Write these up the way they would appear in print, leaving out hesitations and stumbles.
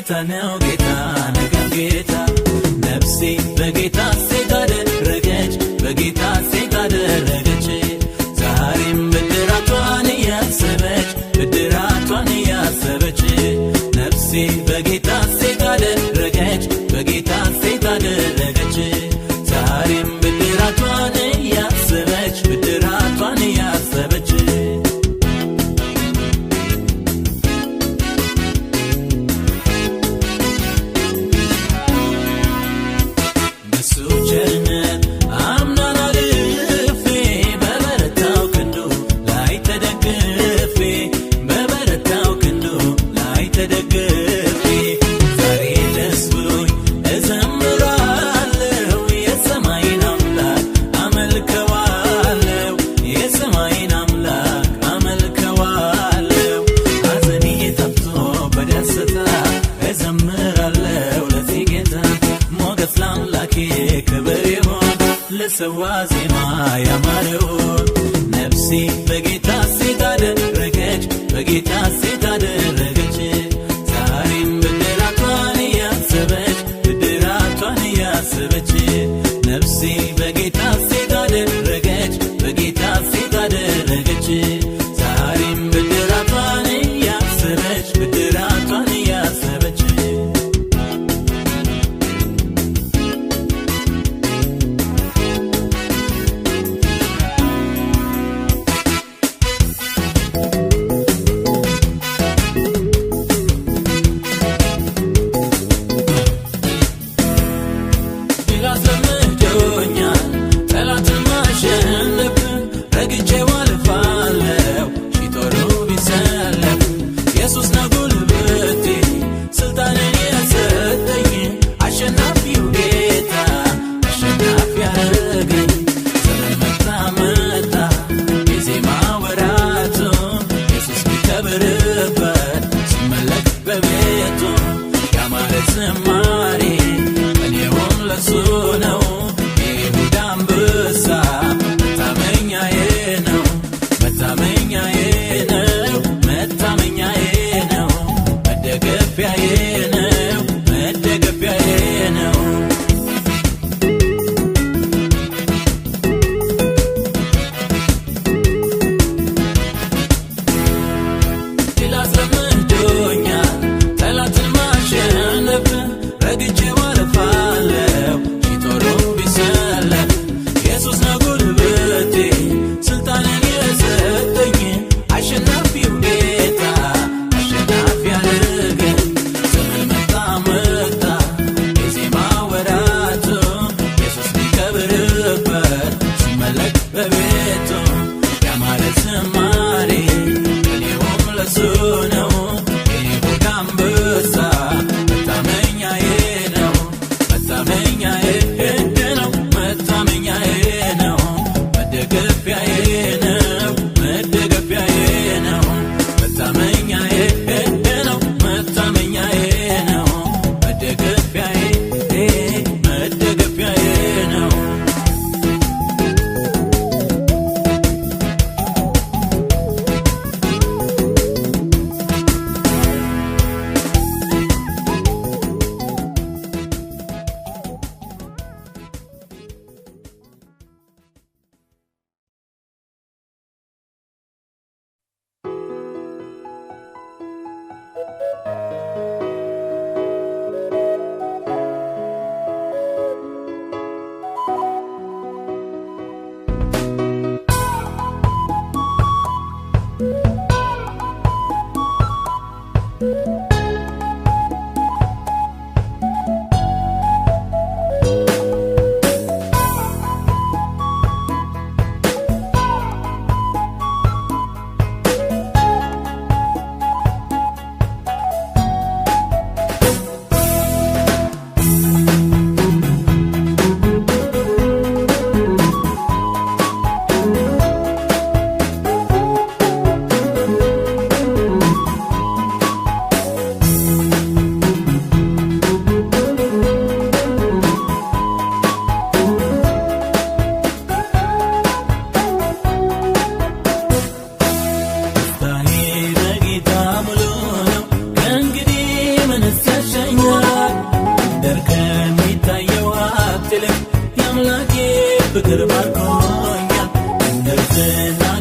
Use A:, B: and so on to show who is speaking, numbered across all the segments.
A: ጌታ ነው ጌታ፣ ነገም ጌታ። ነፍሴ በጌታ ሴት አደረገች፣ በጌታ ሴት አደረገች። ዛሬም ብድራቷን እያሰበች፣ ብድራቷን እያሰበች። ነፍሴ በጌታ ሴት አደረገች፣ በጌታ ሴት አደረገች። ዛሬም ብድራቷን እያሰበች፣ ብድራቷን እያሰበች። በሱ ቸርነት አምናን አልፌ፣ በበረታው ክንዱ ላይ ተደግፌ፣ በበረታው ክንዱ ላይ ተደግፌ፣ ዛሬ ደስ ብሎኝ እዘምራለሁ፣ የሰማይን አምላክ አመልከዋለሁ፣ የሰማይን አምላክ አመልከዋለሁ። ሐዘኔ ጠፍቶ በደስታ እዘምራለሁ ለዚህ ጌታ። ሞገስ ለአምላኬ ክብር ይሁን፣ ልሰዋ ዜማ ያማረውን። ነፍሴ በጌታ ሴት አደረገች፣ በጌታ ሴት አደረገች። ዛሬም ብድራቷን እያሰበች፣ ብድራቷን እያሰበች። ነፍሴ በጌታ ሴት አደረገች፣ በጌታ ሴት አደረገች። ዛሬም ብድራቷን እያሰበች፣ ብድራቷን እያሰበች።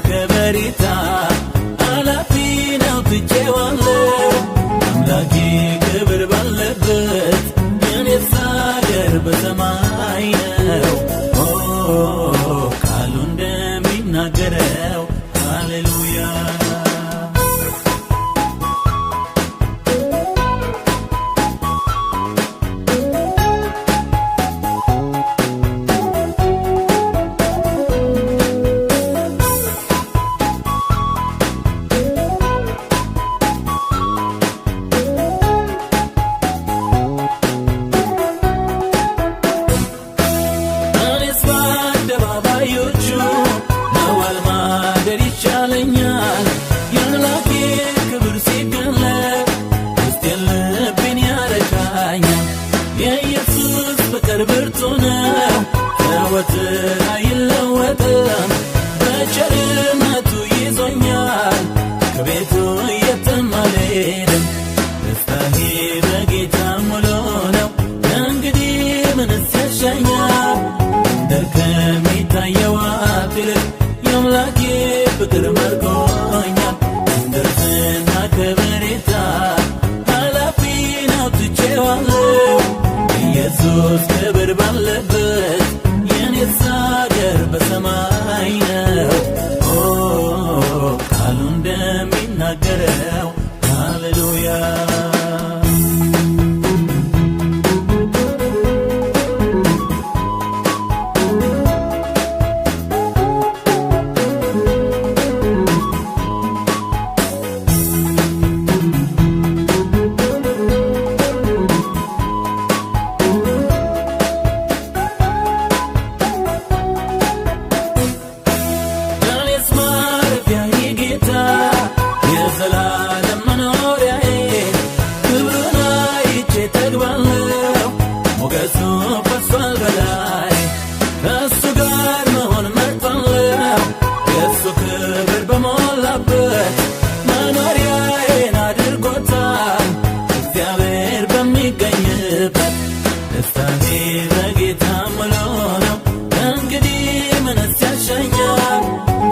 A: ከበሬታ ኃላፊ ነው ትቼዋለሁ። አምላኬ ክብር ባለበት የኔስ አገር በሰማይ ነው። ኦ ቃሉ እንደሚናገረው ሃሌሉያ። እኔስ በአደባባዮቹ መዋል ማደር ይሻለኛል። የአምላኬ ክብር ሲገለጥ ውስጤን ልቤን ያረካኛል። የኢየሱስ ፍቅር ብርቱ ነው፣ ዘወትር አይለወጥም። በቸርነቱ ይዞኛል፣ ከቤቱ የትም አልሄድም። ደስታዬ በጌታ ሙሉ ነው፣ እንግዲህ ምንስ ያሻኛል? ምድር ከሚታየው ይልቅ የአምላኬ ፍቅር መርኮኛል። እንደርስና ከበሬታ ኃላፊ ነው ትቼዋለሁ። ኢየሱስ ክብር ባለበት የኔስ አገር በሰማይ ነው። ኦ ቃሉ እንደሚናገረው ሃሌሉያ። እኔስ ማረፊያዬ ጌታ የዘላለም መኖሪያዬ፣ ክብሩን አይቼ ጠግባለሁ፣ ሞገሱ ፈሷል በላይ። ከእሱ ጋር መሆን መርጣለሁ፣ የእሱ ክብር በሞላበት መኖሪያዬን አድርጎታል። እግዚአብሔር በሚገኝበት ደስታዬ በጌታ ሙሉ ነው። እንግዲህ ምንስ ያሻኛል?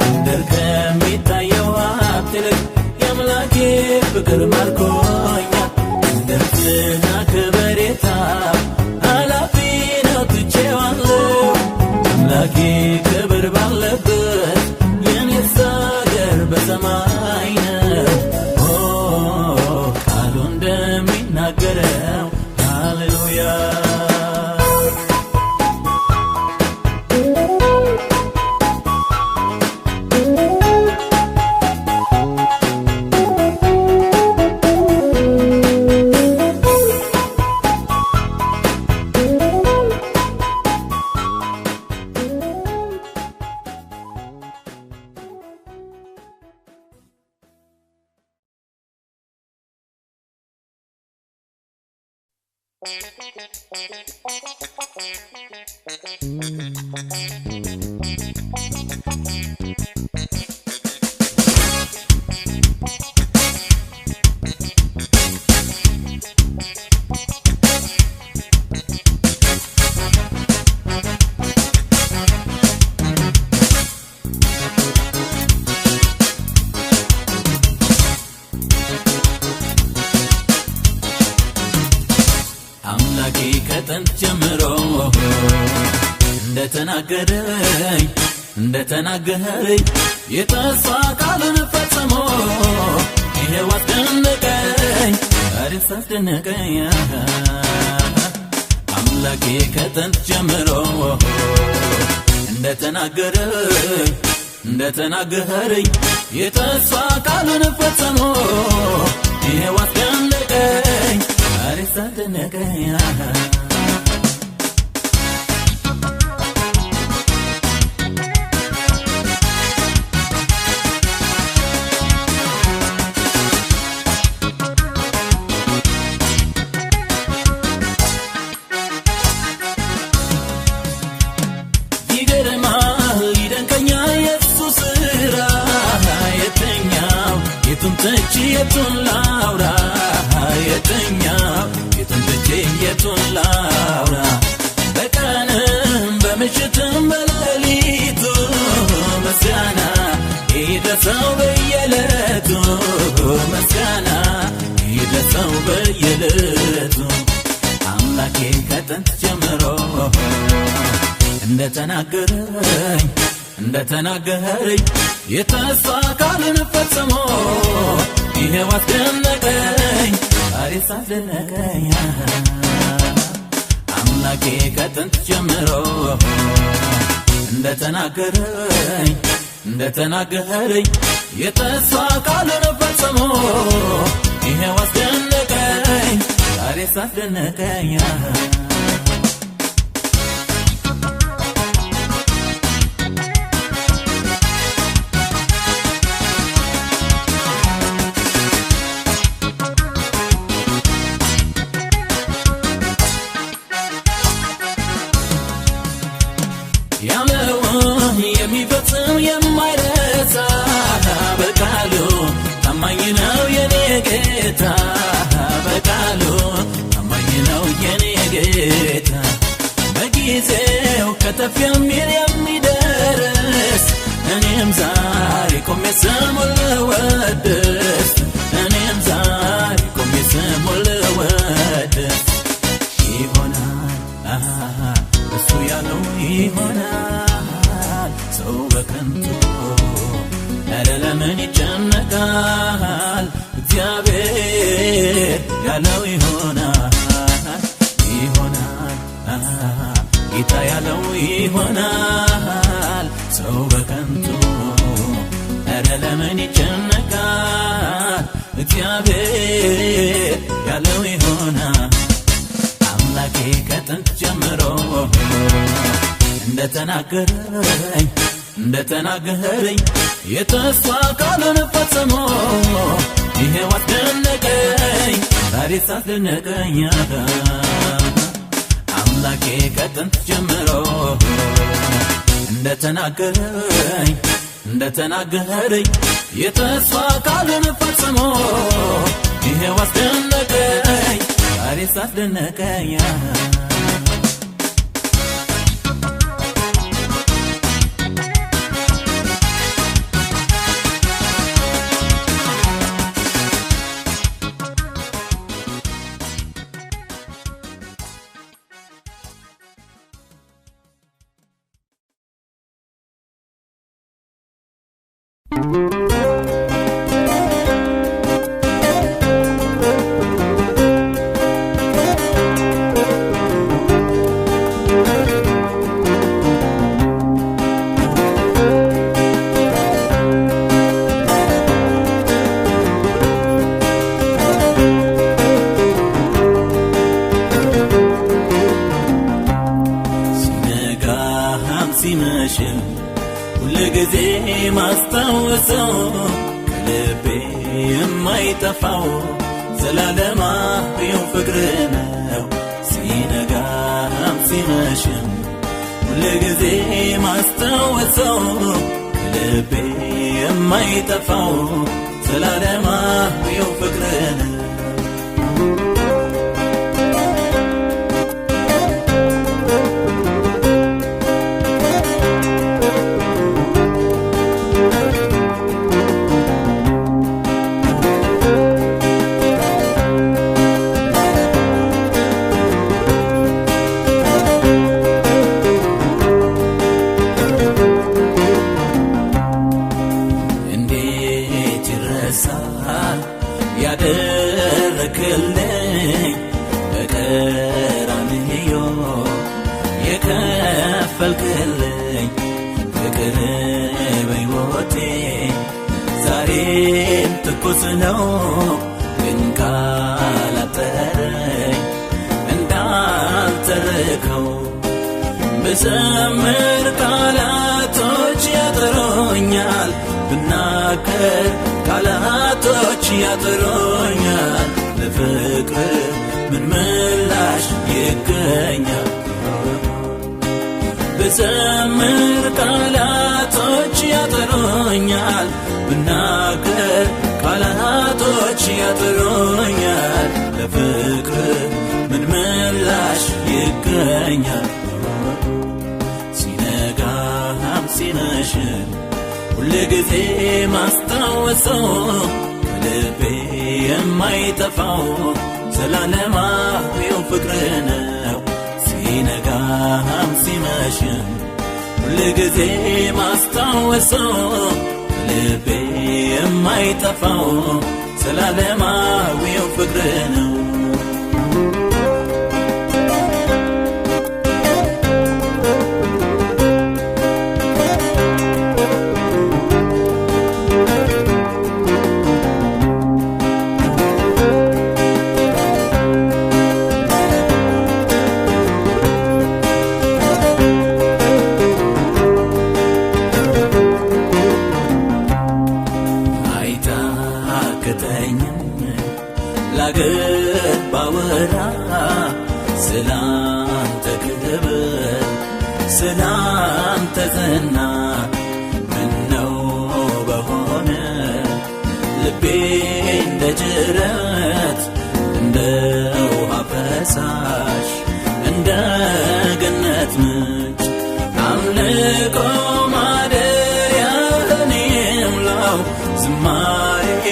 A: ምድር ከሚታየው ሀብት ይልቅ የአምላኬ ፍቅር ማርኮኛል። እንደርስና ከበሬታ ኃላፊ ነው ትቼዋለሁ። አምላኬ ክብር ባለበት የኔስ አገር በሰማይ ነው። ኦ ቃሉ እንደሚናገረው ሃሌሉያ። አምላኬ ከጥንት ጀምሮ እንደተናገረኝ እንደተናገረኝ የተስፋ ቃሉን ፈጽሞ ይሄው አስደነቀኝ፣ አሪፍ አስደነቀኝ። አምላኬ ከጥንት ጀምሮ እንደተናገረኝ እንደተናገረኝ የተስፋ ቃሉን ፈጽሞ ይሄው አስደነቀኝ፣ አሪፍ አስደነቀኝ። ይገርማል ይደንቀኛል የሱ ስራ። የትኛው የቱን ትቼ የቱን ላውራ? የትኛው የቱን ትቼ የቱን ላውራ? በቀንም በምሽትም በሌሊቱ ምስጋና ይድረሰው በየዕለቱ ምስጋና ይድረሰው በየዕለቱ አምላኬ ከጥንት ጀምሮ እንደተናገረኝ እንደተናገረኝ የተስፋ ቃሉን ፈጽሞ ይሄው አስደነቀኝ ዛሬስ አስደነቀኝ አምላኬ ከጥንት ጀምሮ እንደተናገረኝ እንደተናገረኝ የተስፋ ቃሉን ፈጽሞ ይሄው አስደነቀኝ ዛሬስ አስደነቀኝ ያለውን የሚፈጽም የማይረሳ በቃሉ ታማኝ ነው የኔ ጌታ በቃሉ ታማኝ ነው የኔ ጌታ በጊዜው ከተፍ የሚል የሚደርስ እኔም ዛሬ ቆሜ ስሙን ልወድስ እኔም ዛሬ ቆሜ ስሙን ልወድስ ይሆናል እሱ ያለው ይሆናል ሰው በከንቱ ኧረ ለምን ይጨነቃል እግዚአብሔር ያለው ይሆናል ይሆናል ጌታ ያለው ይሆናል ሰው በከንቱ ኧረ ለምን ይጨነቃል እግዚአብሔር ያለው ይሆናል አምላኬ ከጥንት ጀምሮ እንደተናገረኝ እንደተናገረኝ የተስፋ ቃሉን ፈጽሞ ይሄው አስደነቀኝ ዛሬስ አስደነቀኝ አምላኬ ከጥንት ጀምሮ እንደተናገረኝ እንደተናገረኝ የተስፋ ቃሉን ፈጽሞ ይሄው አስደነቀኝ ዛሬስ አስደነቀኝ ሲነጋም ሲመሽም ሁልጊዜ ማስታወሰው ከልቤ የማይጠፋው ዘላለማዊው ፍቅር ነው። ሲነጋም ሲመሽም ሁልጊዜ ማስታወሰው ከልቤ የማይጠፋው ዘላለማዊው ፍቅር ነው። እንዴት ይረሳል ያደረክልኝ በቀራንዮ የከፈልክልኝ ፍቅር በሕይወቴ ዛሬም ትኩስ ነው፣ ግን ቃላጠረኝ እንዳልተርከው ብዘምር ቃላቶች ያጥሩኛል፣ ብናገር ቃላቶች ያጥሩኛል። ለፍቅር ምን ምላሽ ይገኛል? ብዘምር ቃላቶች ያጥሩኛል፣ ብናገር ቃላቶች ያጥሩኛል። ለፍቅር ምን ምላሽ ይገኛል? ሲነጋም ሲመሽም ሁልጊዜ ማስታወሰው ከልቤ የማይጠፋው ዘላለማዊው ፍቅር ነው። ሲነጋም ሲመሽም ሁልጊዜ ማስታወሰው ከልቤ የማይጠፋው ዘላለማዊው ፍቅር ነው። አይታክተኝም ላገር ባወራ ስላንተ ክብር ስላንተ ዝና፣ ምነው በሆነ ልቤ እንደ ጅረት እንደ ውሃ ፈሳሽ እንደ ገነት ምንጭ። አምልኮ ማደሪያህን ይምላው፣ ዝማሬ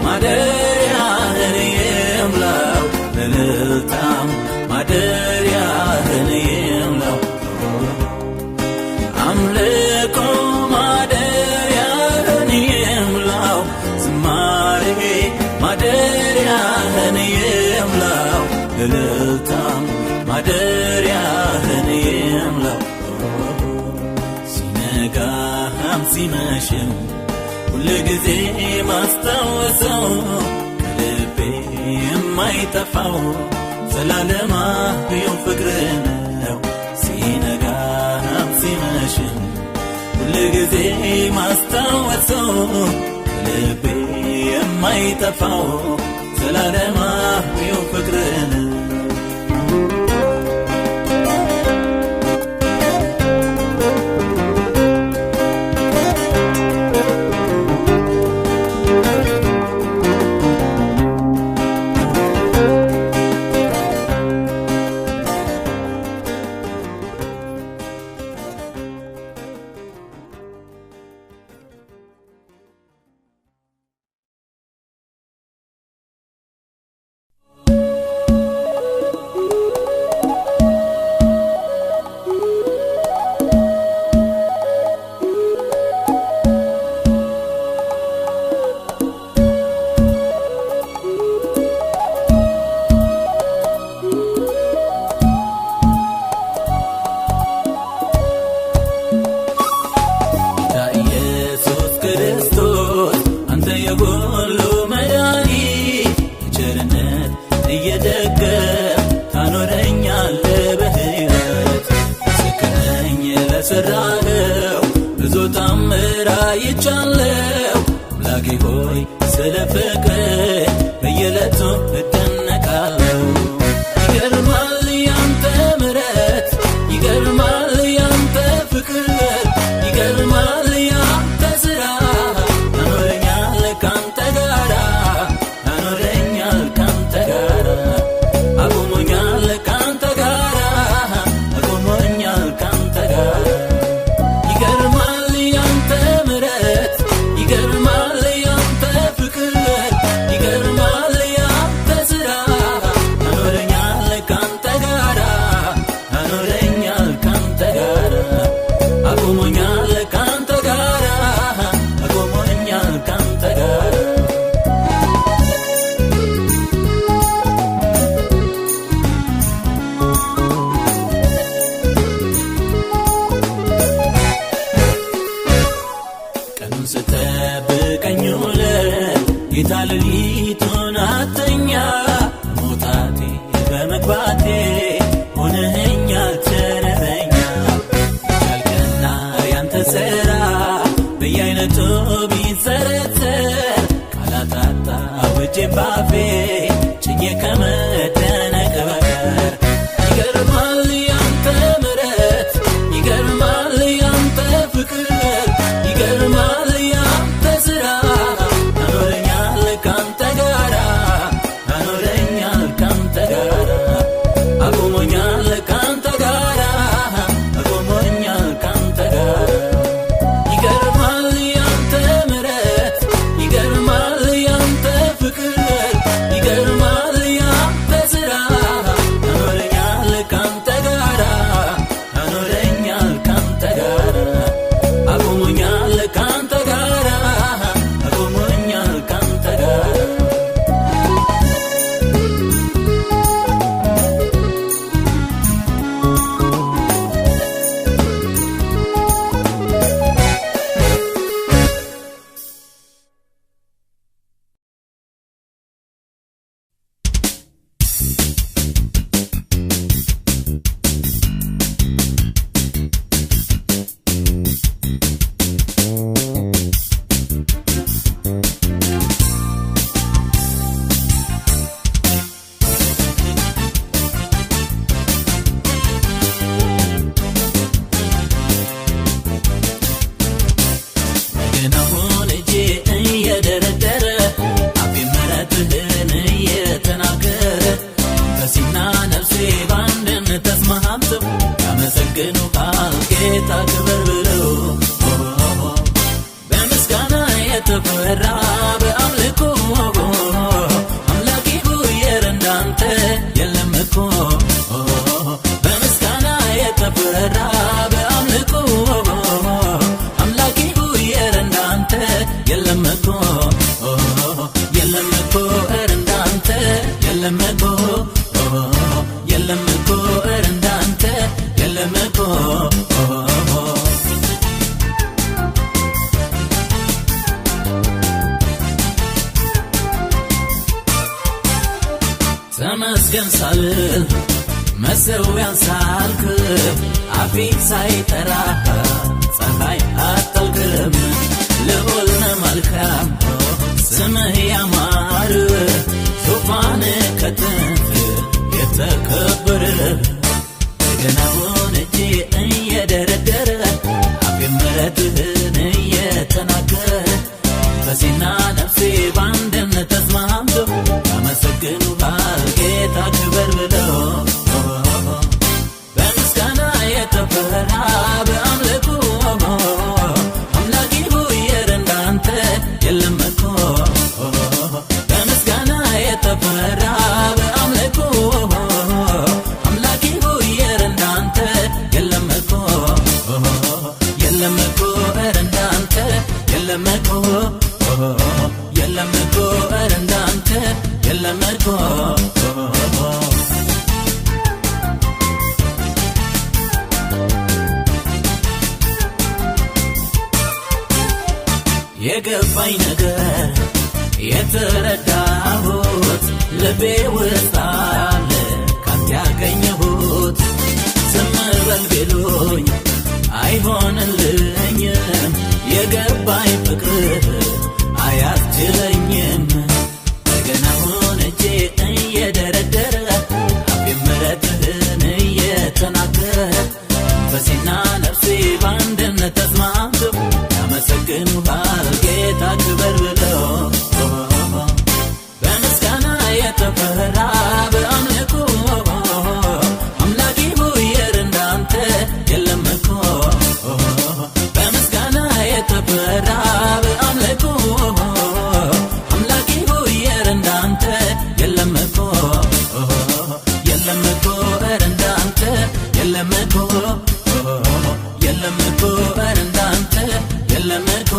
A: ማደሪያህን ይምላው፣ እልልታም ማደሪያህን ይምላው። አምልኮ ማደሪያህን ይምላው፣ ዝማሬ ማደሪያህን ይምላው፣ እልልታም ማደሪያህን ይምላው። ሲነጋም ሲመሽም ሁልጊዜ ማስታወሰው ከልቤ የማይጠፋው ዘላለማዊው ፍቅር ነው። ሲነጋም ሲመሽም ሁልጊዜ ማስታወሰው ከልቤ የማይጠፋው ዘላለማዊው ፍቅር ነው። ጌታ ኢየሱስ ክርስቶስ አንተ የሁሉ መድኃኒት፣ በቸርነት እየደገፍ ታኖረኛለህ በሕይወት። ምስክረኝ ለሠራኸው ብዙ ታምር አይቻለሁ። አምላኬ ሆይ ስለ ፍቅር በየዕለቱ እደነቃለሁ። ይገርማል ያንተ ምሕረት፣ ይገርማል ያንተ ፍቅር፣ ይገርማል ያንተ ስራ፣ ያኖረኛል ካንተ ጋራ፣ ያኖረኛል ካንተ ጋራ፣ አቁሞኛል ካንተ ጋራ፣ አቁሞኛል ካንተ ጋራ። ይገርማል ያንተ ምሕረት፣ ይገርማል ያንተ ፍቅር፣ ይገርማል ያንተ ስራ፣ ያኖረኛል ካንተ ጋራ፣ ያኖረኛል ካንተ ጋራ፣ አቁሞኛል ካንተ ጋራ፣ አቁሞኛል ካንተ ጋራ። ቀኑን ስጠብቀኝ ውለህ ጌታ ሌሊቱን አተኛ፣ በመውጣቴ በመግባቴ ሆነኸኛል ቸረኛ። ያልቀና ያንተ ስራ በየአይነቱ ቢዘረዘር፣ ቃላት አጣሁ እጄን ባፌ ችዬ ከመደነቅ በቀር። ይገርማል ያንተ ምሕረት፣ ይገርማል ያንተ ፍቅር፣ ይገርማል ያንተ ስራ፣ ያኖረኛል ካንተ ጋራ፣ ያኖረኛል ካንተ ጋራ፣ አቁሞኛል ካንተ ጋራ፣ አቁሞኛል ካንተ ጋራ። ይገርማል ያንተ ምሕረት፣ ይገርማል የለም እኮ የለም እኮ ኧረ እንዳንተ የለም እኮ የለም እኮ ኧረ እንዳንተ የለም እኮ። ተመስገን ሳልል መሰዊያን ሳልክብ አፌ ሳይጠራ ፀሐይ አትጠልቅም። ልዑል ነህ መልካም ስምህ ያማረ ዙፋንህ ከጥንት የተከበረ። በገናውን እጄ እየደረደረ አፌ ምሕረትህን እየተናገረ በዜና ነፍሴ በአንድነት ተስማምቶ ያመሰግኑሃል ጌታ ክበር ብለው። በምስጋና የተፈራ በአምልኮ አምላኬ ሆይ ኧረ እንዳንተ የለም እኮ። በምስጋና የተፈራ በአምልኮ አምላኬ ሆይ ኧረ እንዳንተ የለም እኮ የለም እኮ ኧረ እንዳንተ የለም እኮ የለም እኮ ኧረ እንዳንተ የለም እኮ። የገባኝ ነገር የተረዳሁት ልቤ ውስጥ አለ ካንተ ያገኘሁት። ዝም በል ቢሉኝ አይሆንልኝም የገባኝ ፍቅር አያስችለኝም። በገናውን እጄ እየደረደረ አፌ ምሕረትህን እየተናገረ በዜና ነፍሴ በአንድነት ተስማምቶ ያመሰግኑሃል ጌታ ክበር ብለው። በምስጋና የተፈራ በአምልኮ አምላኬ ሆይ ኧረ እንዳንተ የለም እኮ። በምስጋና የተፈራ በአምልኮ አምላኬ ሆይ ኧረ እንዳንተ የለም እኮ የለም እኮ ኧረ እንዳንተ የለም እኮ የለም እኮ ኧረ እንዳንተ የለም እኮ።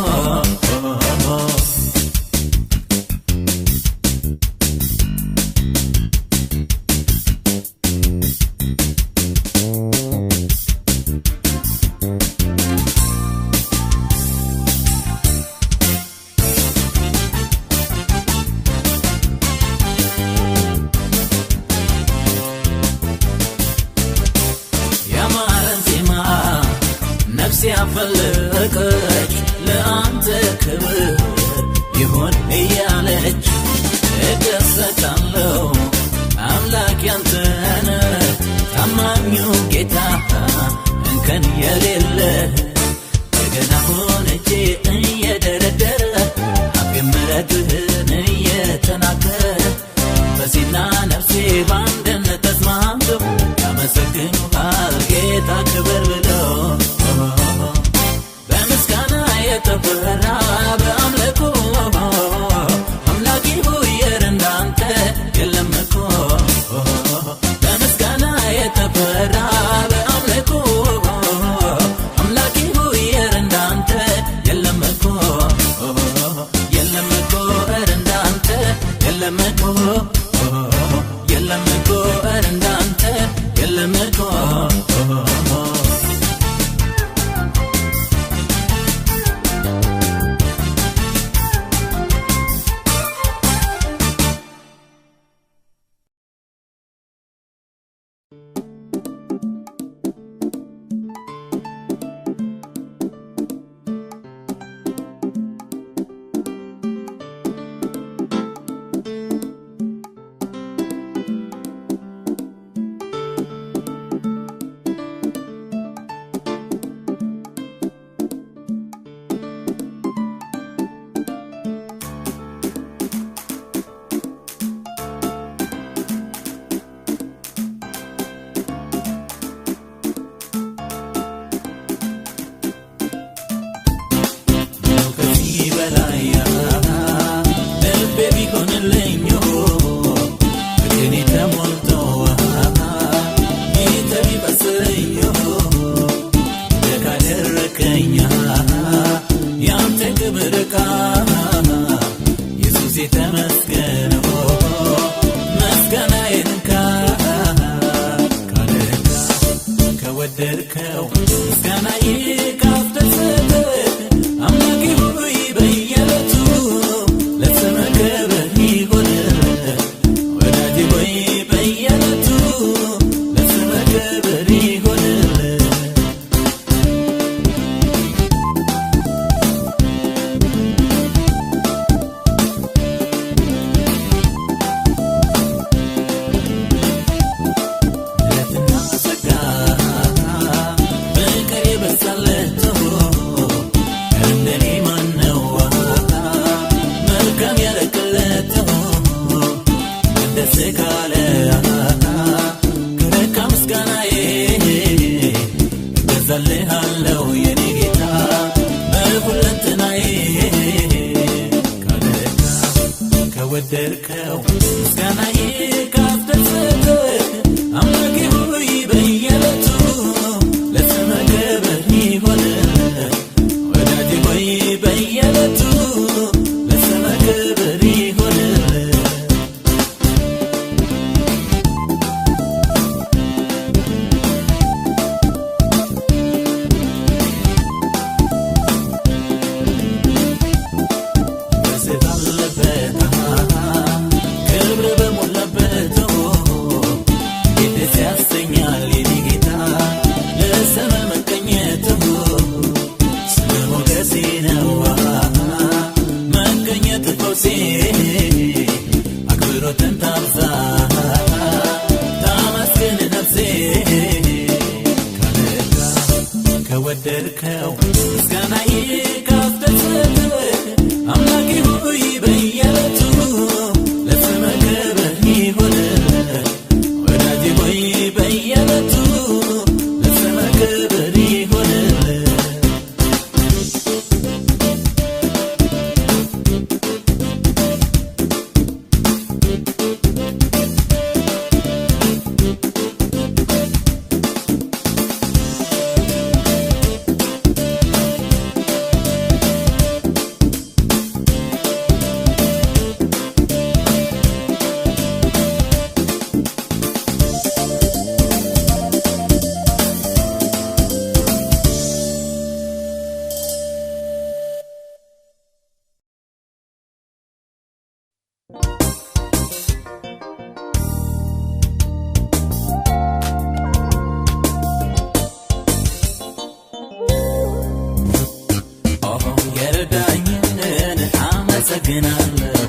A: ያማረን ዜማ ነፍሴ ያፈለቀች ለአንተ ክብር ይሁን እያለች እደሰታለሁ አምላክ ያንተነ ታማኙ ጌታ እንከን የሌለ። በገናውን እጄ እየደረደረ አፌ ምሕረትህን እየተናገረ በዜና ነፍሴ በአንድነት ተስማምቶ ያመሰግኑሃል ጌታ ክበር ብለው። በምስጋና የተፈራ በአምልኮ አምላኬ ሆይ ኧረ እንዳንተ የለም እኮ። በምስጋና የተፈራ በአምልኮ አምላኬ ደስ ካለ ከረካ ምስጋናዬ እገዛልሃለሁ የኔ ጌታ በሁለንተናዬ ካለካ ከወደድከው ምስጋናዬ ካስደሰተ አምላኬ ሆይ በየዕለቱ ለስምህ ክብር ይሁንልህ ወዳጄ ሆይ በየዕለቱ ለስምህ ክብር ይሁንልህ። ደስታ አለበት ክብር በሞላበት እንዴት ደስ ያሰኛል የኔ ጌታ ለስምህ መገኘት ስለ ሞገሴ ነው መገኘት ፈውሴ አክብሮትን ታብዛ ታመስግን ነፍሴ ካለካ ከወደድከው ምስጋናዬ ካስደሰተ አምላኬ ሆይ በየዕለቱ ለስምህ ክብር ይሁንልህ ወዳጄ ሆይ በየዕለቱ ለስምህ ክብር ይሁንልህ። ኦሆ የረዳኝን አመሰግናለሁ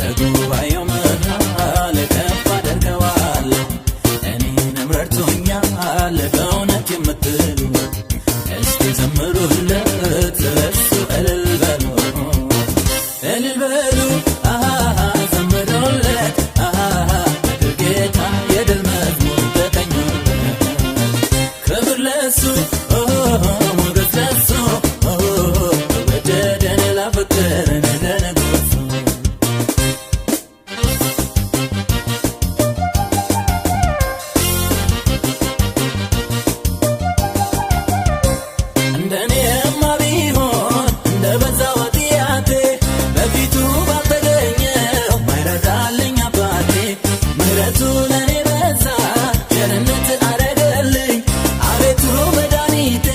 A: በጉባኤው መሃል ከፍ አደርገዋለሁ እኔንም ረድቶኛል በእውነት የምትሉ እስቲ ዘምሩለት ለእሱ እልል በሉ እልል በሉ አሃ ዘምሩለት አሃ ለድል ጌታ የድል መዝሙር ተቀኙለት ክብር ለእሱ ሞገስ ለእሱ ለወደደን ላፈቀረን ለንጉሱ። እንደኔማ ቢሆን እንደ በዛው ኃጢአቴ በፊቱ ባልተገኘው ማይረዳልኝ አባቴ ምሕረቱ ለእኔ በዛ ቸርነት አረገልኝ አቤቱ መድኃኒቴ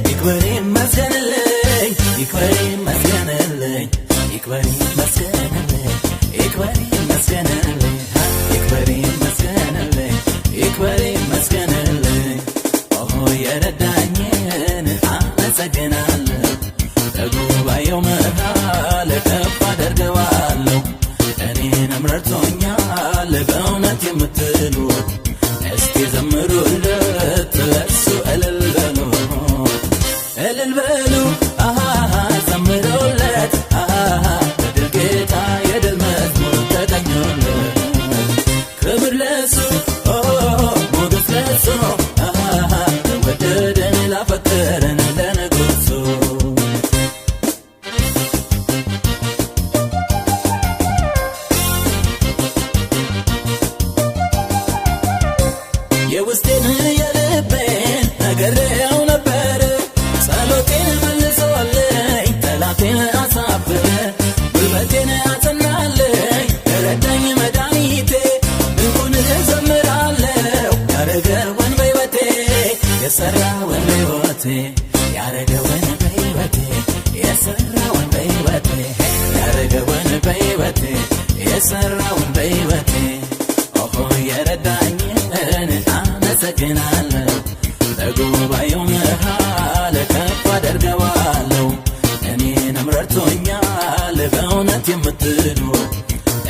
A: ይክበር ይመስገንልኝ ይክበር ይመስገንልኝ ይክበር ይመስገንልኝ ይክበር ይመስገንልኝ ይክበር ይመስገንልኝ ይክበር ይመስገንልኝ ኦሆ የረዳኝን አመሰግናለሁ በጉባኤው መሃል ከፍ አደርገዋለሁ እኔንም ረድቶኛል በእውነት የምትሉ እስቲ ዘምሩለት ለእሱ እልል በሉ እልል በሉ አሃ ዘምሩለት አሃ ለድል ጌታ የድል መዝሙር ተቀኙለት ክብር ለእሱ ሞገስ ለእሱ አሃ ለወደደን ላፈቀረን ለንጉሱ። የውስጤን የልቤን ነግሬው ነበር ጸሎቴን መልሶልኝ ጠላቴን አሳፈረ ጉልበቴን አጸናልኝ ረዳኝ መድኃኒቴ ድንቁን እዘምራለሁ ያረገውን በሕይወቴ የሠራውን በሕይወቴ ያረገውን በሕይወቴ የሠራውን በሕይወቴ ያረገውን በሕይወቴ የሠራውን በሕይወቴ ኦሆ የረዳኝን አመሰግናለሁ በጉባኤው መሃል ከፍ አደርገዋለሁ እኔንም ረድቶኛል በእውነት የምትሉ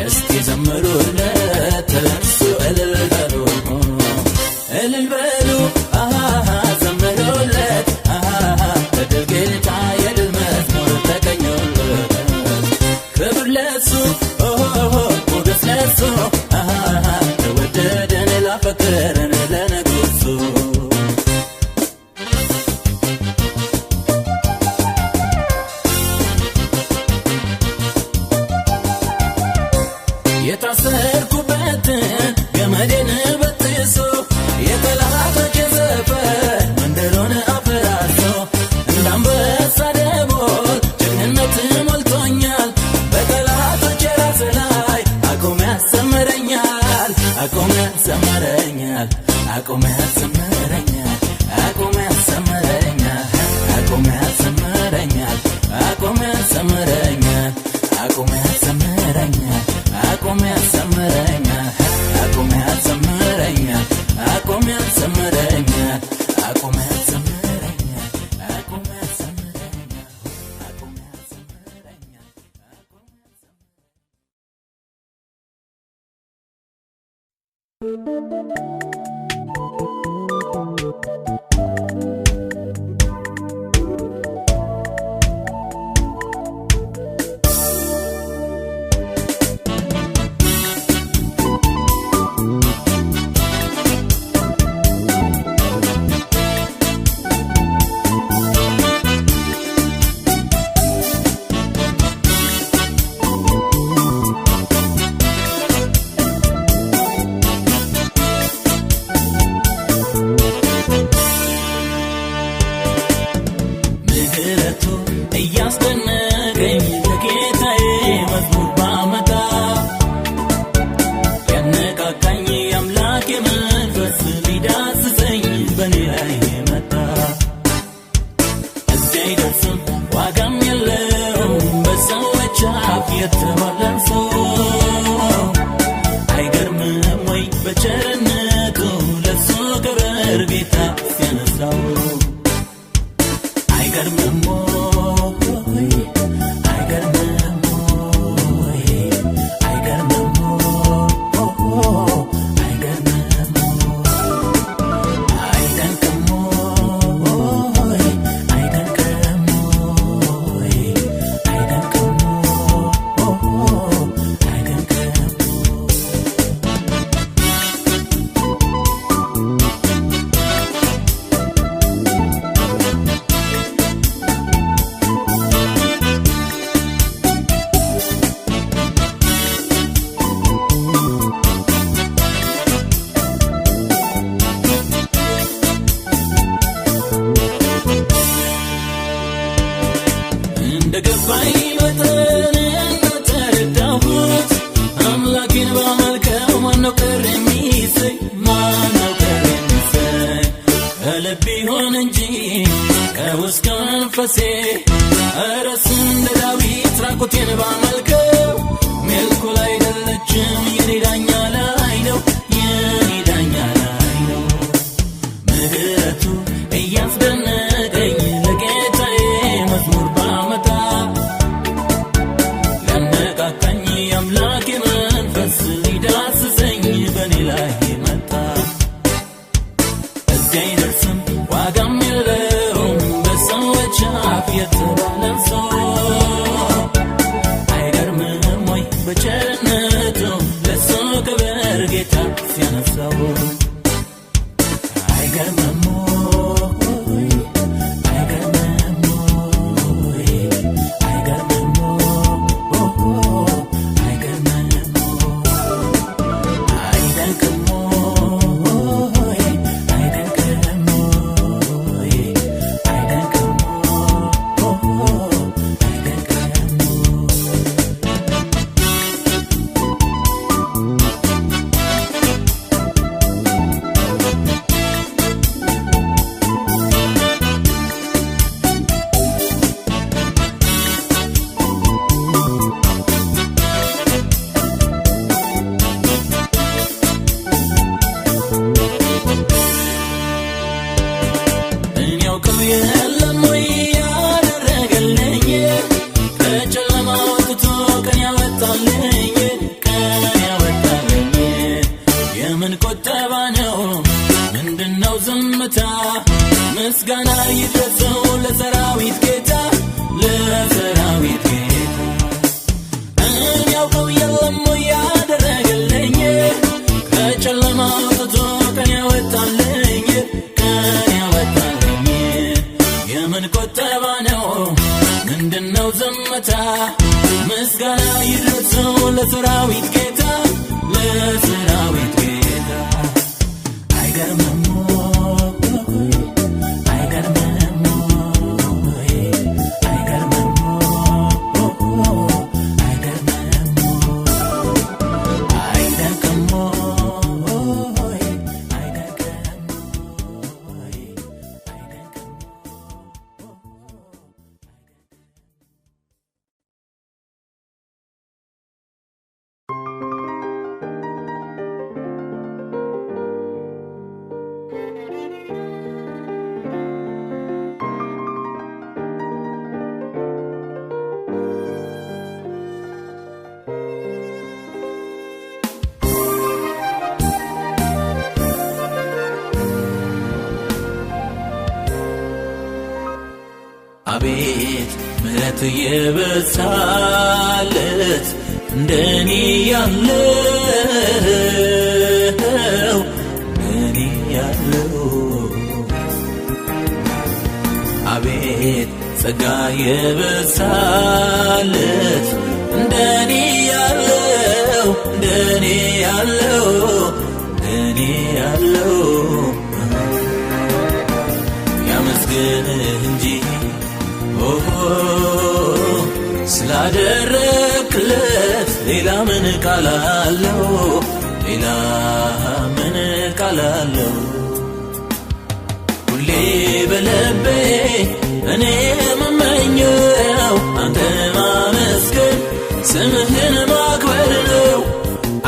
A: እስቲ ዘምሩለት ለእሱ እልል በሉ እልል በሉ አሃ ዘምሩለት አሃ ለድል ጌታ የድል መዝሙር ተቀኙለት ክብር ለእሱ ሞገስ ለእሱ አሃ የታሰርኩበትን ገመዴን በጥሶ የጠላቶቼ ሰፈር መንደሩን አፈራርሶ እንዳንበሳ ደቦል ጀግንነት ሞልቶኛል በጠላቶቼ ራስ ላይ አቁም ያሰምረኛል አቁም ያሰምረኛል አቁም ያሰምረኛል አቁም ያሰምረኛል አቁም ያሰምረኛል አቁም ያሰምረኛል አቁም ያሰምረኛል አቁም ያሰምረኛል አቁም ያሰምረኛል አቁም ያሰምረኛል አቁም ያሰምረኛል አቁም ያሰምረኛል አቁም ያሰምረኛል። ምህረቱ እያስደነቀኝ ለጌታዬ መዝሙር ባመጣ ያነቃቃኝ የአምላኬ መንፈስ ሊዳስሰኝ በኔ ላይ መጣ። እዚያ አይደርስም ዋጋም የለውም በሰዎች አፍ የተባለን ሰው አይገርምም ወይ በቸርነቱ ለሱ ክብር ጌታ ሲያነሳው አይገርምም ወይ አይገርምም ወይ አይገርምም ወይ አይገርምም አይደንቅም ወይ አይደንቅም ወይ አይደንቅም አይደንቅም። እንደ ገባኝ መጠን እንደተረዳሁት አምላኬን ባመልከው ማነው ቅር የሚሰኝ? ማነው ቅር የሚሰኝ? ከልብ ይሁን እንጂ ከውስጥ ከመንፈሴ እረስ እንደ ዳዊት ራቁቴን ባመልከው ሜልኮል አይደለችም የኔ ዳኛ ላይ ነው የኔ ዳኛ ላይ ነው። ምህረቱ እያስደነቀኝ ለጌታዬ መዝሙር ባመጣ ሊያነቃቃኝ የአምላኬ መንፈስ ሊዳስሰኝ በኔ ላይ መጣ። እዚያ አይደርስም ዋጋም የለውም በሰዎች አፍ የተባለን ሰው አይገርምም ወይ በቸርነቱ ለሱ ክብር ጌታ ሲያነሳው አይገርምም ወይ አይገርምም ወይ አይገርምም ወይ አይገርምም አይደንቅም ወይ አይደንቅም ወይ አይደንቅም አይደንቅም። እኔ ያውቀው የለም ወይ ያደረገልኝ ከጨለማ አውጥቶ ቀን ያወጣልኝ ቀን ያወጣልኝ የምን ቆጠባ ነው ምንድነው ዝምታ ምስጋና ይድረሰው ለሰራዊት ጌታ ለሰራዊት ጌታ እኔ ያውቀው የለም ወይ ያደረገልኝ ከጨለማ አውጥቶ ቀን ያወጣልኝ ቀን ያወጣልኝ የምን ቆጠባ ነው ምንድነው ዝምታ ምስጋና ይድረሰው ለሰራዊት ጌታ ለሰራዊት ጌታ። አይገርምም ወይ አይገርምም ወይ አይገርምም አይገርምም አይደንቅም ወይ አይደንቅም ወይ አይደንቅም። አቤት ምሕረት የበዛለት እንደኔ ያለው እንደኔ ያለው አቤት ጸጋ የበዛለት እንደኔ ያለው እንደኔ ያለው እንደኔ ያለው ያመስግንህ እንጂ ኦሆ ስላደረክለት ሌላ ምን ቃል አለው ሌላ ምን ቃል አለው። ሁሌ በልቤ እኔ የምመኘው አንተን ማመስገን ስምህን ማክበር ነው።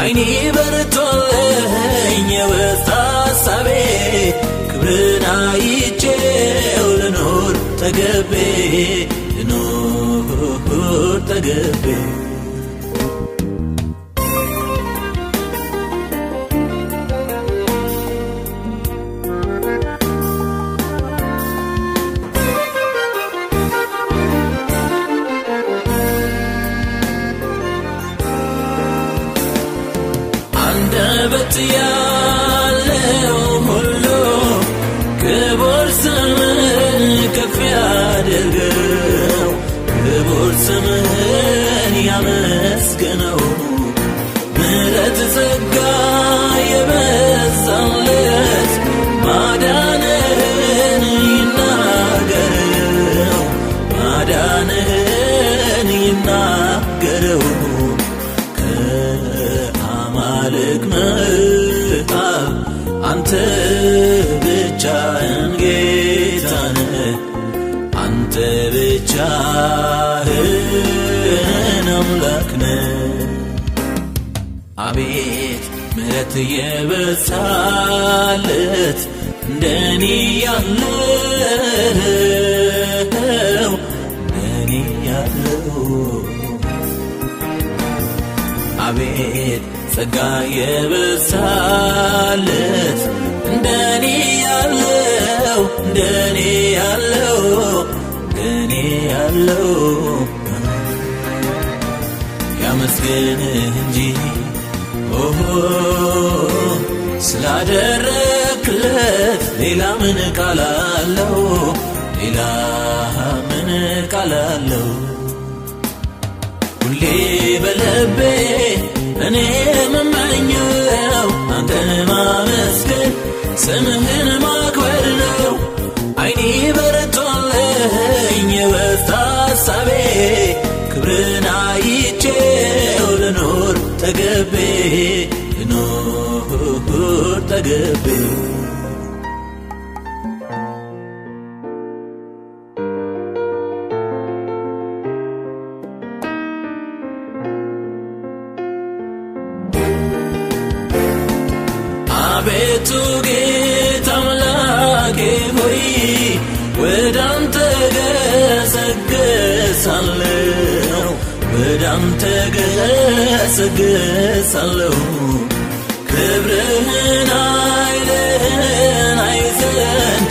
A: አይኔ በርቶልኝ የውስጥ ሐሳቤ ክብርን አይቼው ልኖር ጠግቤ ልኖር ጠግቤ። አንደበት ያለው ሁሉ ክቡር ስምህን ከፍ ያድርገው ክቡር ስምህን ያመስግነው። ምሕረት ጸጋ የበዛለት ማዳንህን ይናገረው ማዳንህን ይናገረው። ከአማልክ መሃል አንተ ብቻህን ጌታ ነህ፣ አንተ ብቻህን አምላክ ነህ። አቤት ምሕረት የበዛለት እንደኔ ያለው እንደኔ ያለው አቤት ጸጋ የበዛለት እንደኔ ያለው እንደኔ ያለው እንደኔ ያለው ያመስግንህ እንጂ ኦሆ ስላደረክለት ሌላ ምን ቃል አለው ሌላ ምን ቃል አለው። ሁሌ በልቤ እኔ የምመኘው አንተን ማመስገን ስምህን ማክበር ነው። አይኔ በርቶልኝ የውስጥ ሐሳቤ ክብርን አይቼው ልኖር ጠግቤ ልኖር ጠግቤ። አቤቱ ጌታ አምላኬ ሆይ ወደ አንተ ገሰግሳለሁ ወደ አንተ ገሰግሳለሁ። ክብርህን ኃይልህን አይ ዘንድ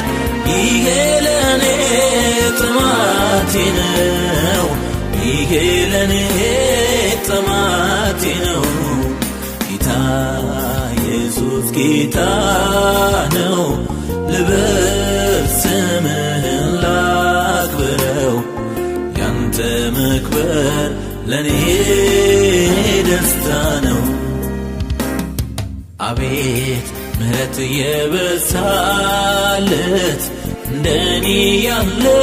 A: ይሄ ለኔ ጥማቴ ነው ይሄ ለኔ ጥማቴ ነው። ጌታ ኢየሱስ ጌታ ነው ልበል ስምህን ላክብረው ያንተ መክበር ለኔ ደስታ ነው። አቤት ምህረት የበዛለት እንደኔ ያለው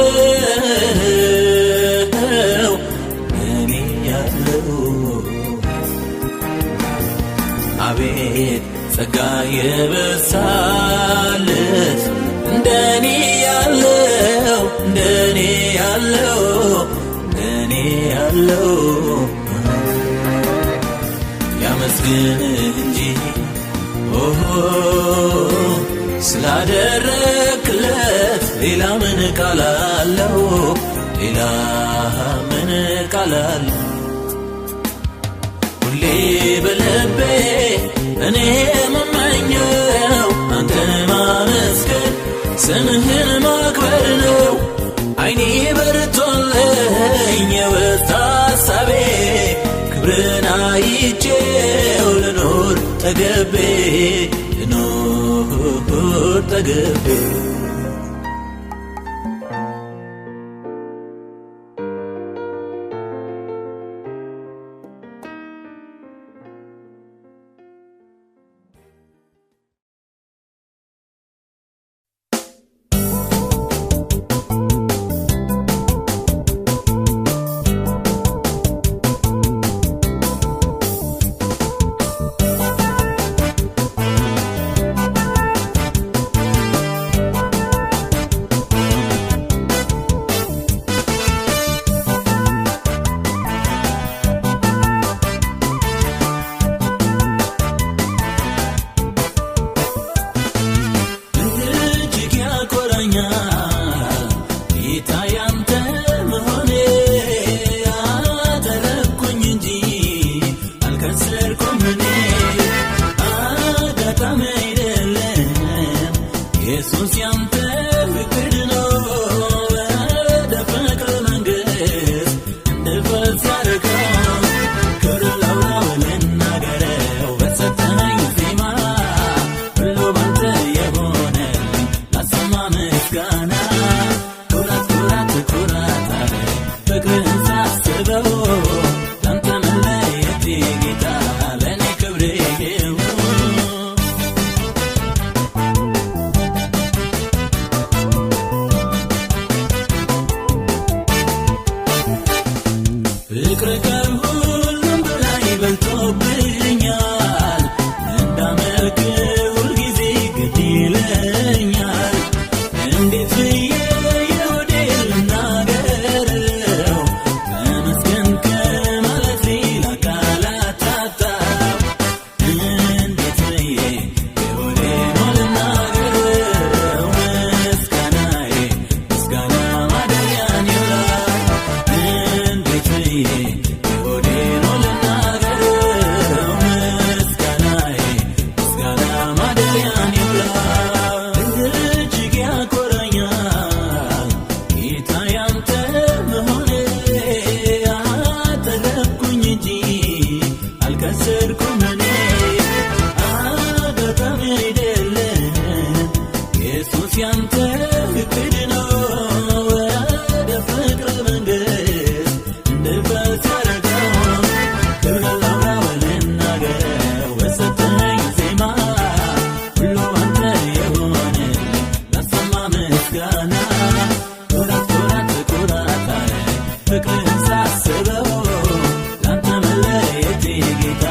A: እንደኔ ያለው አቤት ጸጋ የበዛለት እንደኔ ያለው እንደኔ ያለው እንደኔ ያለው ያመስግን እንጂ ኦሆ ስላደረክለት ሌላ ምን ቃል አለው? ሌላ ምን ቃል አለው? ሁሌ በልቤ እኔ የምመኘው አንተን ማመስገን ስምህን ማክበር ነው። አይኔ በርቶልኝ የውስጥ ሐሳቤ ክብርን አይቼው ልኖር ጠግቤ ልኖር ጠግቤ። እጅግ ያኮራኛል ጌታ ያንተ መሆኔ፣ አተረፍኩኝ እንጂ አልከሰርኩም እኔ። አጋጣሚ አይደለም ኢየሱስ ያንተ ፍቅር ነው፣ ወደ ፍቅር መንግሥት እንድፈልስ ያደረገው። ክብር ላውራው ልናገረው በሰጠኸኝ ዜማ፣ ሁሉ ባንተ የሆነልኝ ላሰማ ምስጋና። ኩራት ኩራት ኩራት አለ ፍቅርህን ሳስበው፣ ላንተ መለየቴ ጌታ ለእኔ ክብሬ ነው። ፍቅር ከሁሉም በላይ በልቶብኛል፣ እንዳመልክ ሁልጊዜ ግድ ይለኛል። እንዴት ብዬ የሆዴን ልናገረው? ተመስገን ከማለት ሌላ ቃላት አጣሁ። እንዴት ብዬ የሆዴን ልናገረው? ምስጋናዬ ምስጋና ማደሪያን ይውላል። እንዴት ብዬ የሆዴን ልናገረው? ምስጋናዬ ምስጋና ማደሪያን ይውላል። እጅግ ያኮራኛል ጌታ ያንተ መሆኔ፣ አተረፍኩኝ እንጂ አልከሰርኩም እኔ። አጋጣሚ አይደለም ኢየሱስ ያንተ እቅድ ነው፣ ወደ ፍቅር መንግሥት እንድፈልስ ያደረገው። ክብር ላውራው ልናገረው በሰጠኸኝ ዜማ፣ ሁሉ አንተ የሆነልኝ ላሰማ ምስጋና። ኩራት ኩራት ኩራት አለኝ ፍቅርህን ሳስበው፣ ላንተ መለየቴ ጌታ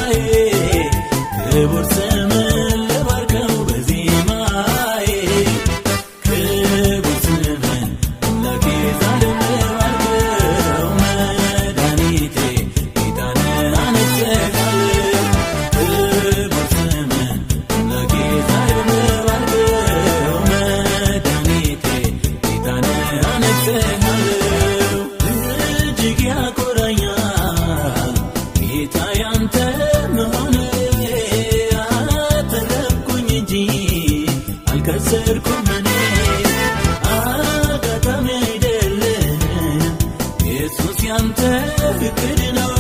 A: ጌታዬ ክቡር ስምህን ልባርከው በዜማዬ ክቡር ስምህን አምላኬ ዛሬም ልባርከው መድኃኒቴ ጌታን አነግሥሃለሁ ክቡር ስምህን አምላኬ ዛሬም ልባርከው መድኃኒቴ ጌታን አነግሥሃለሁ እጅግ ያኮራኛል ጌታ ያንተ መሆኔ አተረፍኩኝ እንጂ አልከሰርኩም እኔ አጋጣሚ አይደለም ኢየሱስ ያንተ እቅድ ነው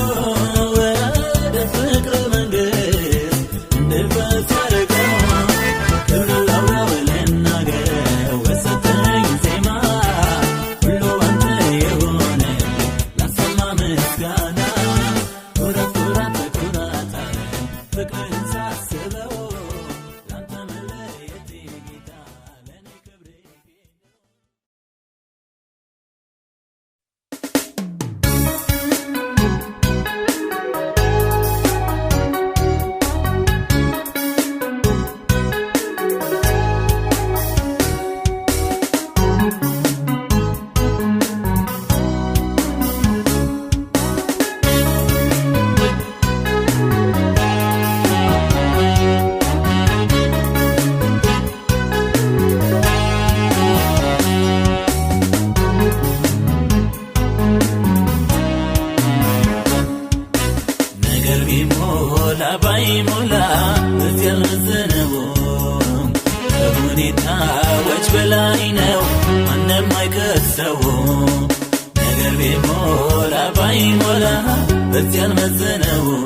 A: ወደ ፍቅር መንግሥት እንድፈስ ያደረገው ክብር ላውራው ልናገረው በሰጠኝ ዜማ ሁሉ ባንተ የሆነ ላሰማ ምስጋና ኩራት ኩራት ኩራት አለኝ ፍቅርህን ሳስበው ላንተ መለየቴ ጌታ ለእኔ ክብሬ። ነገር ቢሞላ ባይሞላ እዚህ አልመዘነውም ከሁኔታዎች በላይ ነው ማንም አይከሰውም ነገር ቢሞላ ባይሞላ እዚህ አልመዘነውም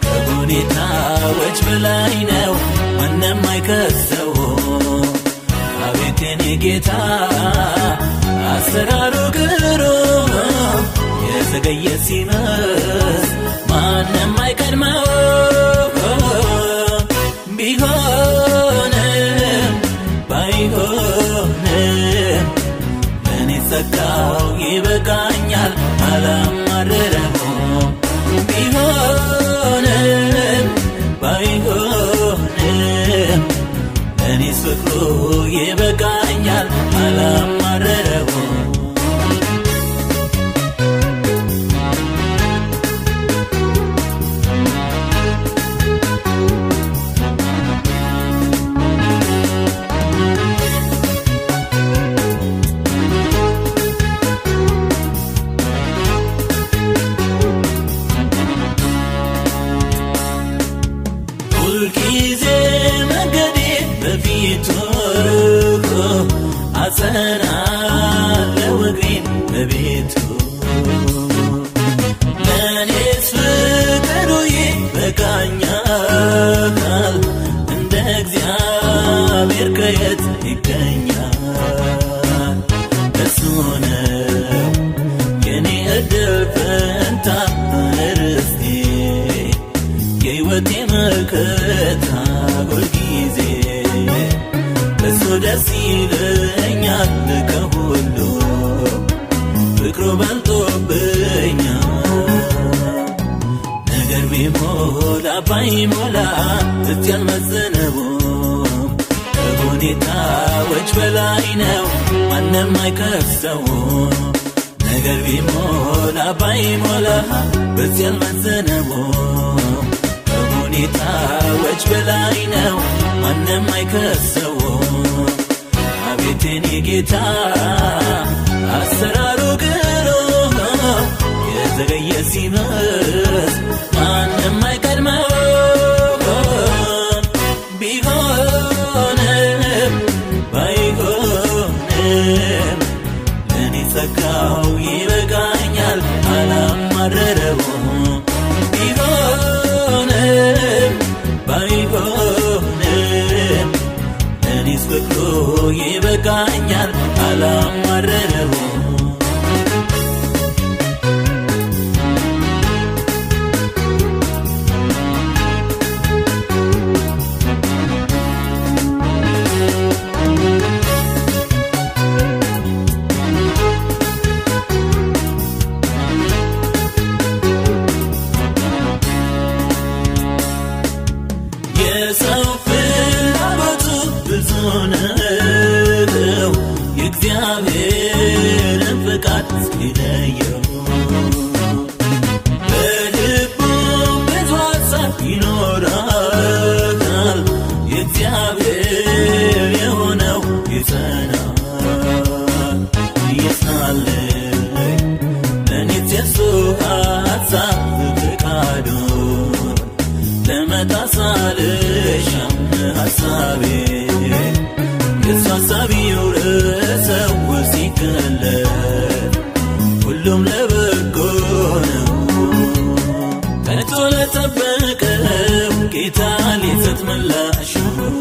A: ከሁኔታዎች በላይ ነው ማንም አይከሰውም አቤት የኔ ጌታ አሰራሩ ግሩም የዘገየ ሲመስል ማንም አይቀድመው ቢሆንም ባይሆንም ለእኔ ጸጋው ይበቃኛል አላማርረውም ቢሆንም ባይሆንም ለእኔስ ፍቅሩ ይበቃኛል አላማርረውም። ሁልጊዜ መንገዴ በፊቱ ርቆ አጸናለሁ እግሬን በቤቱ ለእኔስ ፍቅሩ ይበቃኛል እንደ እግዚአብሔር ከየት ይገኛል እሱ ነው የኔ እድል ፈንታ ርስቴ የሕይወቴ መከታ ሁልጊዜ እሱ ደስ ይለኛል ከሁሉ ፍቅሩ በልጦብኛል ነገር ቢሞላ ባይሞላ እስቲ አልመዘነውም ከሁኔታዎች በላይ ነው ማንም አይከሰውም ነገር ቢሞላ ባይሞላ በዚህ አልመዘነውም ከሁኔታዎች በላይ ነው ማንም አይከሰውም አቤት የኔ ጌታ አሰራሩ ግሩም የዘገየ ሲመስል ማንም አይቀድመው ቢሆንም ባይሆንም ለእኔ ጸጋው ይበቃኛል አላማረረውም ቢሆንም ባይሆንም ለእኔስ ፍቅሩ ይበቃኛል አላማረረውም። የሰው ፍላጎቱ ብዙ ነው፣ የእግዚአብሔርን ፈቃድ ሲለየው። በልቡ ብዙ ሐሳብ ይኖራል፣ የእግዚአብሔር የሆነው ይጸናል። ይጽናልኝ ለእኔስ የእሱ ሐሳብ ፈቃዱ፣ ለመጣስ አልሻም ሐሳቤ፣ የእሱ ሐሳብ ይውረሰው። ሲገለጥ ሁሉም ለበጎ ነው። ተግቶ ለጠበቀው ጌታ ሊሰጥ ምላሹን፣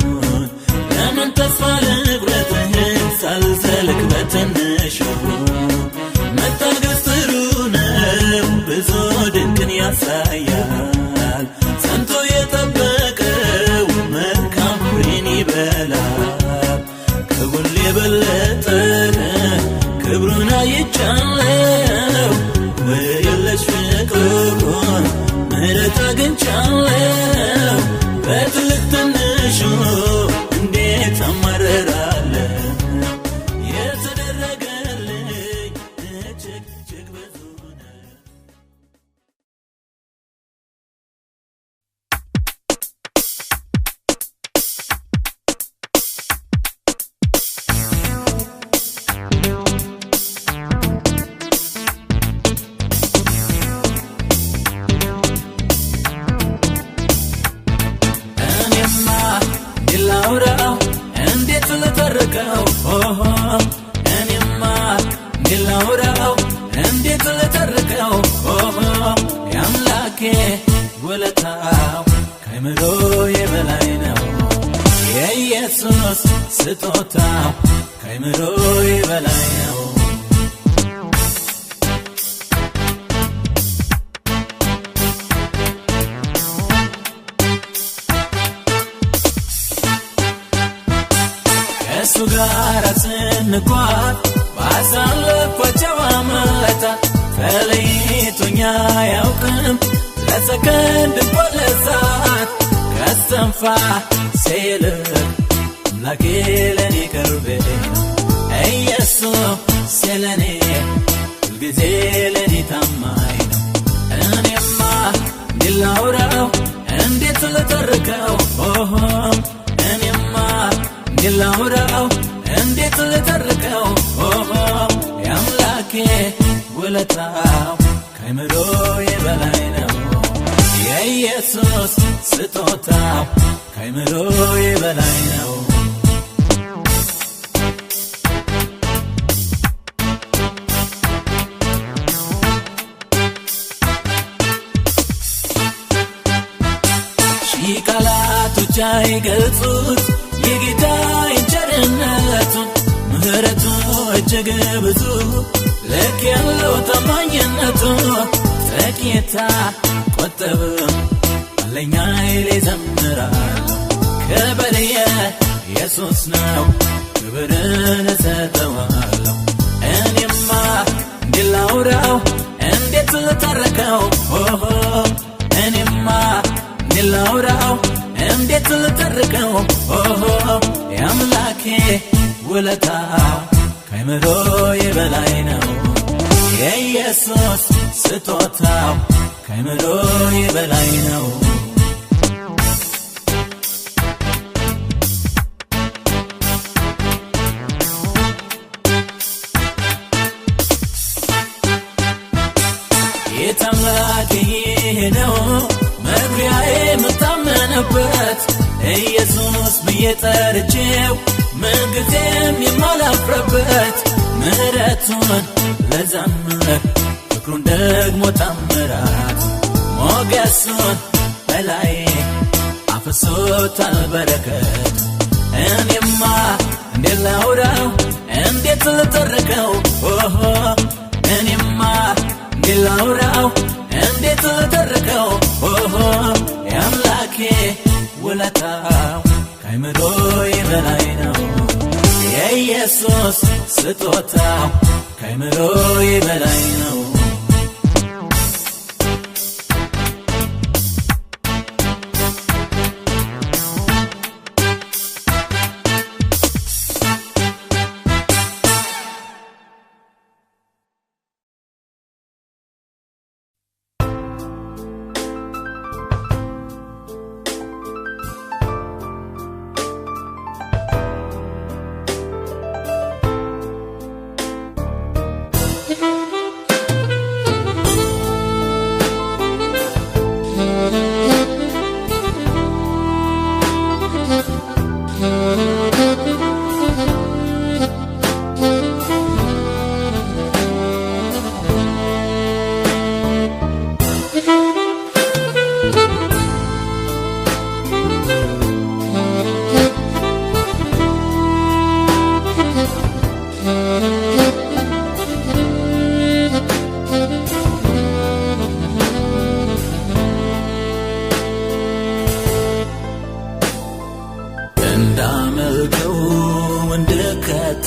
A: ለምን ተስፋ ልቁረጥ ሳልዘልቅ በትንሹ? መታገስ ጥሩ ነው፣ ብዙ ድንቅን ያሳያል። ጸንቶ የጠበቀው መልካም ፍሬን ይበላል። ከሁሉ የበለጠ ክብሩን አይቻለው፣ ወየለሽ ፍቅሩን ምሕረት አግኝቻለው። በትልቅ ትንሹ እንዴት አማርራለሁ? የተደረገልኝ እጅግ እጅግ ብዙ ነው። እኔማ እንዴት ላውራው? እንዴት ልተርከው? ኦሆ እኔማ እንዴት ላውራው? እንዴት ልተርከው? ኦሆ የአምላኬ ውለታው ከአእምሮዬ በላይ ነው። የኢየሱስ ስጦታው ከአእምሮዬ በላይ ነው። ከእሱ ጋር ስንጓዝ ባሳለፍኳቸው ዓመታት ተለይቶኝ አያውቅም ለሰከንድ እንኳን ለሰዓት። ከእስትንፋሴ ይልቅ አምላኬ ለኔ ቅርቤ ነው። ኢየሱስ ለኔ ሁልጊዜ ለኔ ታማኝ ነው። እኔማ እንዴት ላውራው? እንዴት ልተርከው? ኦሆ እኔማ እንዴት ላውራው? እንዴት ልተርከው? ኦሆ የአምላኬ ውለታው ከአእምሮዬ በላይ ነው። የኢየሱስ ስጦታው ከአእምሮዬ በላይ ነው። ሺህ ቃላቶች አይገልጹት የጌታዬን ቸርነቱን፣ ምሕረቱ እጅግ ብዙ፣ ልክ ያለው ታማኝነቱ። ጥቂት አልቆጥብም፣ ባለኝ ኃይል እዘምራለሁ። ክብር የኢየሱስ ነው፣ ክብርን እሰጠዋለሁ። እኔማ እንዴት ላውራው? እንዴት ልተርከው? ኦሆ እኔማ እንዴት ላውራው? እንዴት ልተርከው? ኦሆ የአምላኬ ውለታው ከአእምሮዬ በላይ ነው። የኢየሱስ ስጦታው ከአእምሮዬ በላይ ነው። ጌታ አምላኬ ይህ ነው መኩሪያዬ የምታመንበት፣ ኢየሱስ ብዬ ጠርቼው ምንጊዜም የማላፍርበት። ምሕረቱን ልዘምር፣ ፍቅሩን ደግሞ ታምራት፣ ሞገሱን በላይ አፍሶታል በረከት። እኔማ እንዴት ላውራው? እንዴት ልተርከው? ኦሆ እኔማ እንዴት ላውራው? እንዴት ልተርከው? ኦሆ የአምላኬ ውለታው ከአእምሮዬ በላይ ነው። የኢየሱስ ስጦታው ከአእምሮዬ በላይ ነው።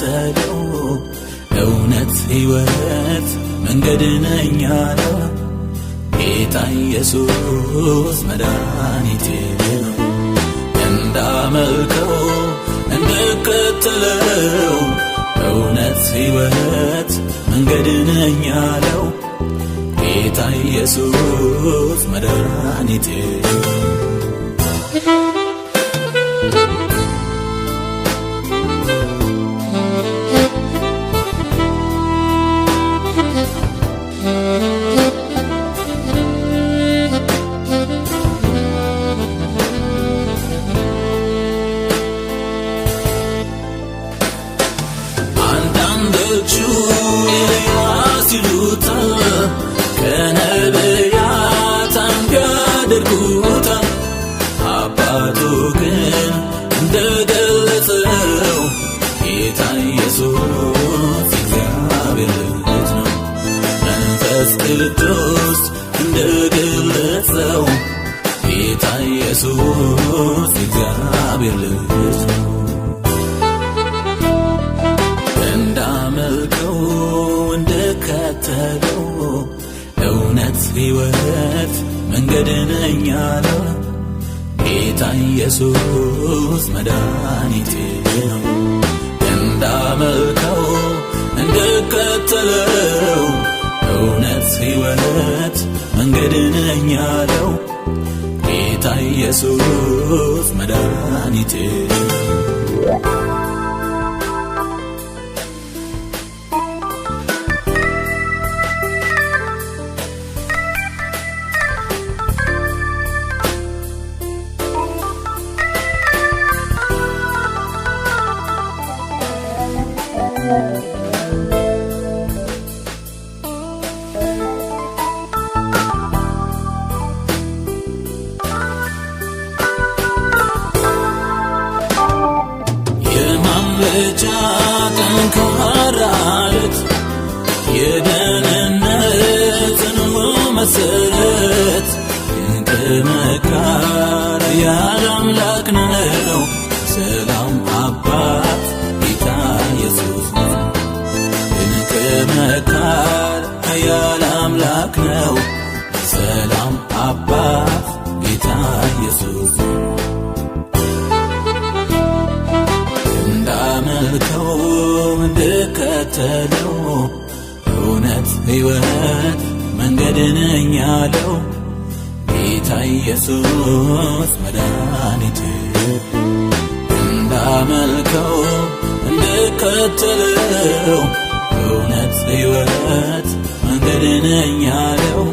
A: እንድከተለው እውነት ሕይወት መንገድ ነኝ አለው ጌታ ኢየሱስ መድኃኒቴ ነው። እንዳመልከው እንድከተለው እውነት ሕይወት መንገድ ነኝ አለው ጌታ ኢየሱስ መድኃኒቴ። አንዳንዶቹ ኤልያስ ይሉታል፣ ከነቢያት አንዱ ያደርጉታል። አባቱ ግን እንደገለጸው ጌታ ኢየሱስ እግዚአብሔር ልጅ ነው። መንፈስ ቅዱስ እንደገለጸው ጌታ ኢየሱስ እግዚአብሔር ልጅ ነው። እንዳመልከው እንድከተለው እውነት ሕይወት መንገድ ነኝ አለው ጌታ ኢየሱስ መድኃኒቴ ነው። እንዳመልከው እንድከተለው እውነት ሕይወት መንገድ ነኝ አለው ጌታ ኢየሱስ መድኃኒቴ። የማምለጫ ጠንካራ ዓለት፣ የደህንነት ጽኑ መሰረት፣ ድንቅ መካር ያለ አምላክ ነው። ሰላም አባት ጌታ ኢየሱስ ነው። ድንቅ መካር ያለ አምላክ ነው። ሰላም አባት ጌታ ኢየሱስ ነው። እንዳመልከው እንድከተለው እውነት ሕይወት መንገድ ነኝ አለው ጌታ ኢየሱስ መድኃኒቴ። እንዳመልከው እንድከተለው እውነት ሕይወት መንገድ ነኝ አለው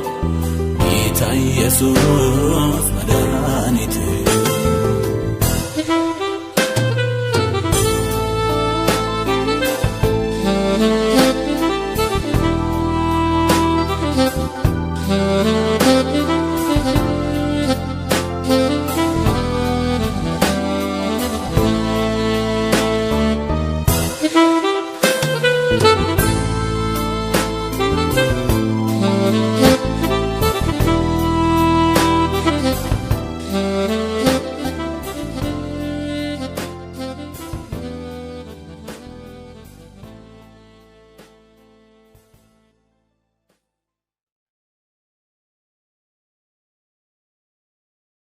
A: ጌታ ኢየሱስ መድኃኒቴ።